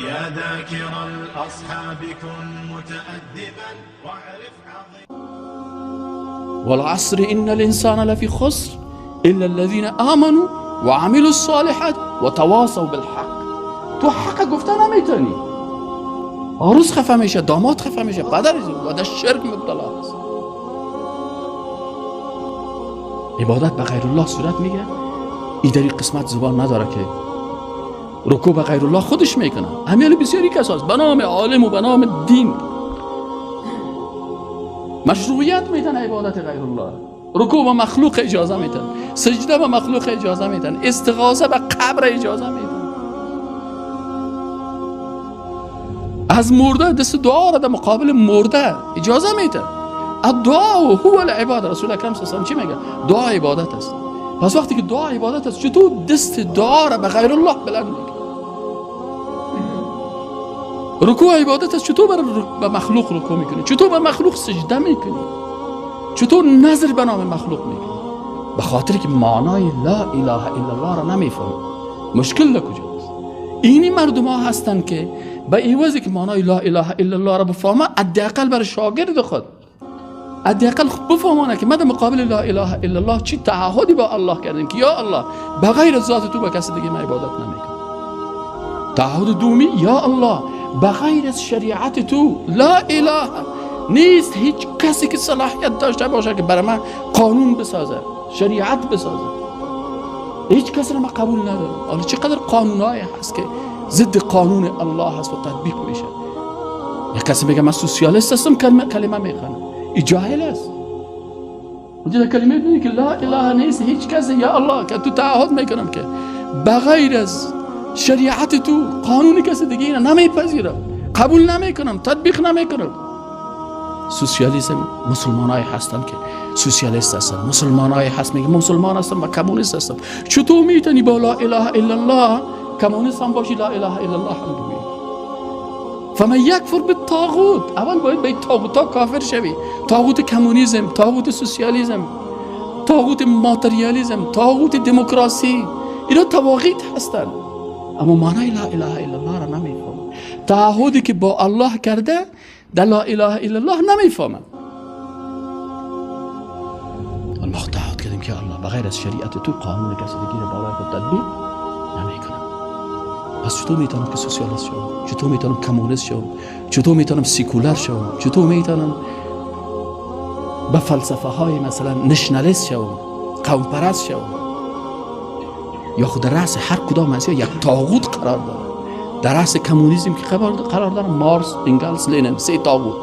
يا ذاكر الأصحاب كن متأدبا واعرف عظيم. والعصر إن الإنسان لفي خسر إلا الذين آمنوا وعملوا الصالحات وتواصوا بالحق. تو حق گفته نمیتونی، عروس خفه میشه، داماد خفه میشه، پدر و در شرک مبتلا است. عبادت به غیر الله صورت میگه. این در این قسمت زبان نداره که رکوع به غیر الله خودش میکنه. همین بسیاری کساست به نام عالم و به نام دین مشروعیت میدن عبادت غیر الله، رکوع به مخلوق اجازه میدن، سجده به مخلوق اجازه میدن، استغاثه به قبر اجازه میدن، از مرده دست دعا را در مقابل مرده اجازه میدن. الدعاء هو العباده. رسول اکرم صلی الله علیه و آله چی میگه؟ دعا عبادت است. پس وقتی که دعا عبادت است، چطور دست دعا را به غیر الله بلند میکنی؟ رکوع عبادت است، چطور به مخلوق رکوع میکنی؟ چطور به مخلوق سجده میکنی؟ چطور نظر به نام مخلوق میکنی؟ به خاطر که معنای لا اله الا الله را نمیفهمی. مشکل در کجاست؟ اینی مردم ها هستند که به عوضی که معنای لا اله الا الله را بفهمه، حداقل برای شاگرد خود حداقل بفهمانه که ما در مقابل لا اله الا الله چی تعهدی با الله کردیم که یا الله بغیر از ذات تو به کسی دیگه من عبادت نمیکنم. تعهد دومی، یا الله بغیر از شریعت تو لا اله نیست هیچ کسی که صلاحیت داشته باشه که برای من قانون بسازه، شریعت بسازه. هیچ کسی را من قبول ندارم. حالا چقدر قانونایی هست که ضد قانون الله هست و تطبیق میشه. یک کسی میگه من سوسیالیست هستم، کلمه میخوانم، این جاهل است. اونجا کلمه میگه که لا اله نیست هیچ کسی، یا الله که تو تعهد میکنم که بغیر از شریعت تو قانون کسی دیگه اینا نمیپذیرم، قبول نمیکنم، تطبیق نمیکنم. سوسیالیسم، مسلمانای هستن که سوسیالیست هستن، مسلمانای هست میگه مسلمان هستم و کمونیست هستم. چطور میتونی با لا اله الا الله کمونیست هم باشی، لا اله الا الله هم بگویی؟ فمن یکفر بالطاغوت، اول باید به طاغوت کافر شوی. طاغوت کمونیسم، طاغوت سوسیالیسم، طاغوت ماتریالیسم، طاغوت دموکراسی، اینا طواغیت هستند. اما معنای لا اله الا الله را نمیفهمن. تعهدی که با الله کرده در لا اله الا الله نمیفهمن. ما تعهد کردیم که الله بغیر از شریعت تو قانون کسی دیگه بالای خود تطبیق نمیکنم. پس چطور میتونم که سوسیالیست شوم؟ چطور میتونم کمونیست شوم؟ چطور میتونم سیکولر شوم؟ چطور میتونم به فلسفه های مثلا نشنالیست شوم، قوم پرست شوم؟ یا خود رأس هر کدام از یک طاغوت قرار داره. در رأس کمونیسم که قرار داره مارکس، انگلس، لنین، سه طاغوت.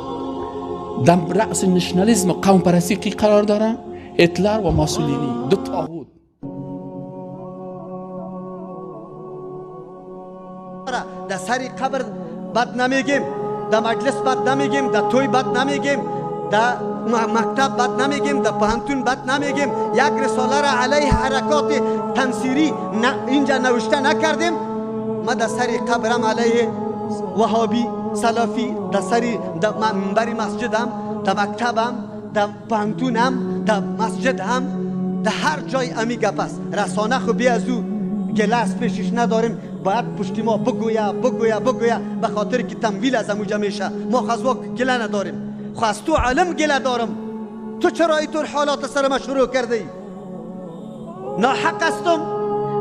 در رأس نشنالیسم و قوم پرستی کی قرار داره؟ هیتلر و موسولینی، دو طاغوت. در سر قبر بد نمیگیم، در مجلس بد نمیگیم، در توی بد نمیگیم، در مکتب بد نمیگیم، در پهنتون بد نمیگیم. یک رساله را علیه حرکات تنصیری اینجا نوشته نکردیم. ما در سر قبرم علیه وهابی سلفی، در سر منبر مسجدم، در مکتبم، در پهنتونم، در مسجد هم، در هر جای امی گپ است. رسانه خو بی از او گلس پیشش نداریم، باید پشتی ما بگویا بگویا بگویا، به خاطر که تمویل از اموجا میشه. ما خزوا گله نداریم، خو از تو عالم گله دارم. تو چرا اینطور حالات سر ما شروع کرده ای؟ ناحق هستم.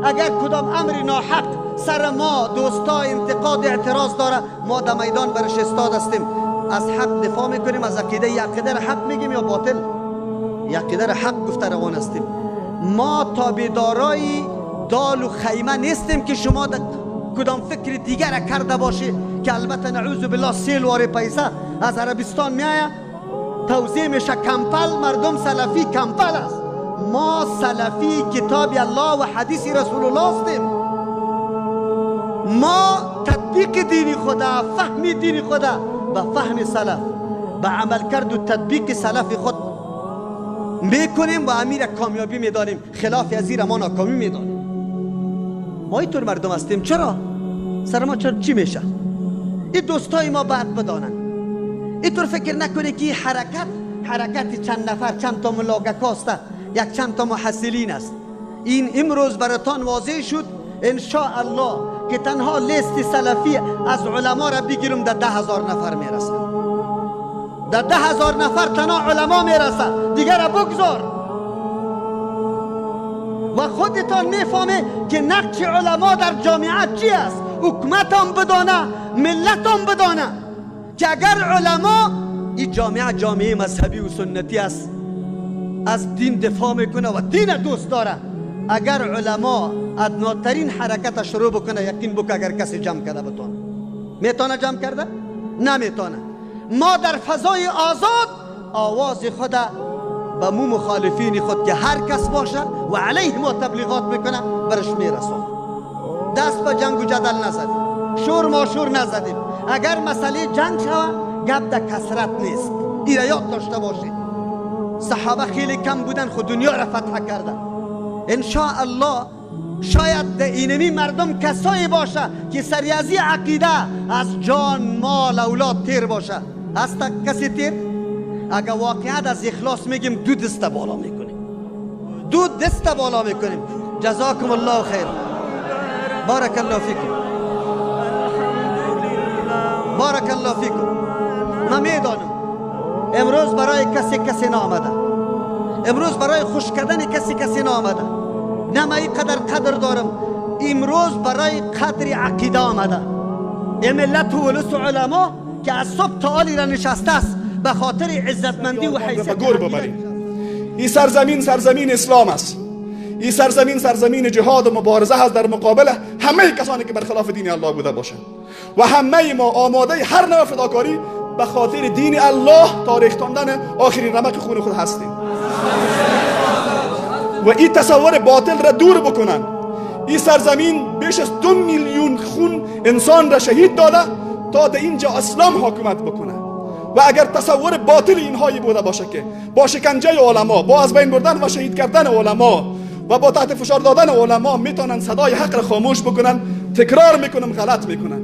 اگر کدام امر ناحق سر ما دوستا انتقاد اعتراض داره، ما در میدان برش استاد هستیم، از حق دفاع میکنیم، از عقیده عقیده را حق میگیم یا باطل، عقیده را حق گفته روان هستیم. ما تابعدارای دال و خیمه نیستیم که شما کدام فکر دیگر کرده باشه، که البته نعوذ بالله سیل واره پیسه از عربستان میآید توزیع میشه. کمپل مردم سلفی کمپل است. ما سلفی کتاب الله و حدیث رسول الله هستیم. ما تطبیق دین خدا، فهم دین خدا به فهم سلف، به عمل کرد و تطبیق سلف خود میکنیم و امیر کامیابی میدانیم. خلاف از این ما ناکامی میدانیم. ما اینطور مردم هستیم. چرا؟ سر ما چرا چی میشه؟ این دوستای ما باید بدانن. اینطور فکر نکنه که حرکت حرکت چند نفر، چند تا ملاگکاست، یک چند تا محصلین است. این امروز براتان واضح شد. ان شاء الله که تنها لیست سلفی از علما را بگیرم در 10,000 نفر میرسه. در 10,000 نفر تنها علما میرسه، دیگر را بگذار. و خودتان میفهمه که نقش علما در جامعه چی است. حکومت هم بدانه، ملت هم بدانه که اگر علما، این جامعه جامعه مذهبی و سنتی است، از دین دفاع میکنه و دین دوست داره، اگر علما ادناترین حرکت شروع بکنه، یقین بکن اگر کسی جمع کرده بتونه. میتونه جمع کرده؟ نمیتونه. ما در فضای آزاد آواز خود به مو مخالفین خود که هر کس باشه و علیه ما تبلیغات میکنه برش میرسون. دست به جنگ و جدل نزدیم، شور ما شور نزدیم. اگر مسئله جنگ شوه گپ در کثرت نیست، این یاد داشته باشید. صحابه خیلی کم بودن، خود دنیا را فتح کردن. ان شاء الله شاید در اینمی مردم کسایی باشه که سریازی عقیده از جان، مال، اولاد تیر باشه. هست کسی تیر؟ اگر واقعا از اخلاص میگیم دو دست بالا میکنیم، دو دست بالا میکنیم. جزاکم الله خیر، بارک الله فیکم، بارک الله فیکم. من میدانم امروز برای کسی کسی نامده، امروز برای خوش کردن کسی کسی نامده. نه من اینقدر قدر دارم، امروز برای قدر عقیده آمده. این ملت و ولس و علما که از صبح تا حالی را نشسته است به خاطر عزتمندی و حیثیت. گور ببریم. این سرزمین سرزمین اسلام است. این سرزمین سرزمین جهاد و مبارزه است در مقابل همه کسانی که برخلاف دین الله بوده باشند و همه ما آماده هر نوع فداکاری به خاطر دین الله تا ریختاندن آخرین رمق خون خود هستیم. و این تصور باطل را دور بکنن. این سرزمین بیش از 2 میلیون خون انسان را شهید داده تا در اینجا اسلام حاکمیت بکنه. و اگر تصور باطل اینهایی بوده باشه که با شکنجه علما، با از بین بردن و شهید کردن علما و با تحت فشار دادن علما میتونن صدای حق را خاموش بکنن، تکرار میکنم غلط میکنن.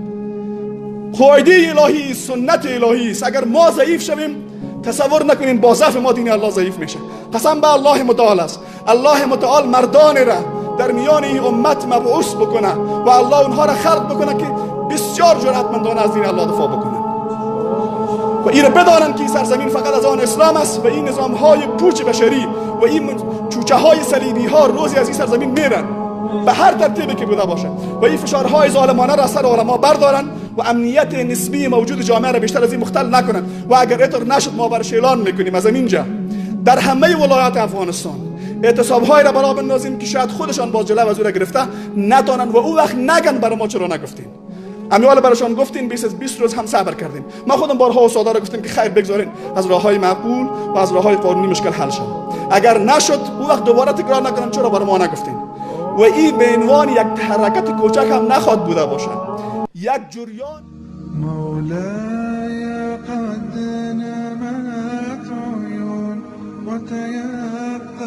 قاعده الهی، سنت الهی است. اگر ما ضعیف شویم تصور نکنین با ضعف ما دین الله ضعیف میشه. قسم به الله متعال است، الله متعال مردان را در میان این امت مبعوث بکنه و الله اونها را خلق بکنه که بسیار جرأتمندانه از دین الله دفاع بکنه و این را بدانند که این سرزمین فقط از آن اسلام است و این نظام های پوچ بشری و این چوچه های صلیبی ها روزی از این سرزمین میرن به هر ترتیبی که بوده باشه و این فشارهای ظالمانه را سر علما بردارن و امنیت نسبی موجود جامعه را بیشتر از این مختل نکنن. و اگر اینطور نشد ما برش اعلان میکنیم از اینجا در همه ولایات افغانستان اعتصاب های را برا بندازیم که شاید خودشان باز جلو از او را گرفته نتانن و او وقت نگن برای ما چرا نگفتین. امیال براشان گفتین 20 روز هم صبر کردیم. ما خودم بارها استادا را گفتیم که خیر بگذارین از راههای معقول و از راههای قانونی مشکل حل شد. اگر نشد او وقت دوباره تکرار نکنن چرا برای ما نگفتین. و این به عنوان یک حرکت کوچک هم نخواد بوده باشه، یک جریان. مولاي قد نمت عيون وتيقظت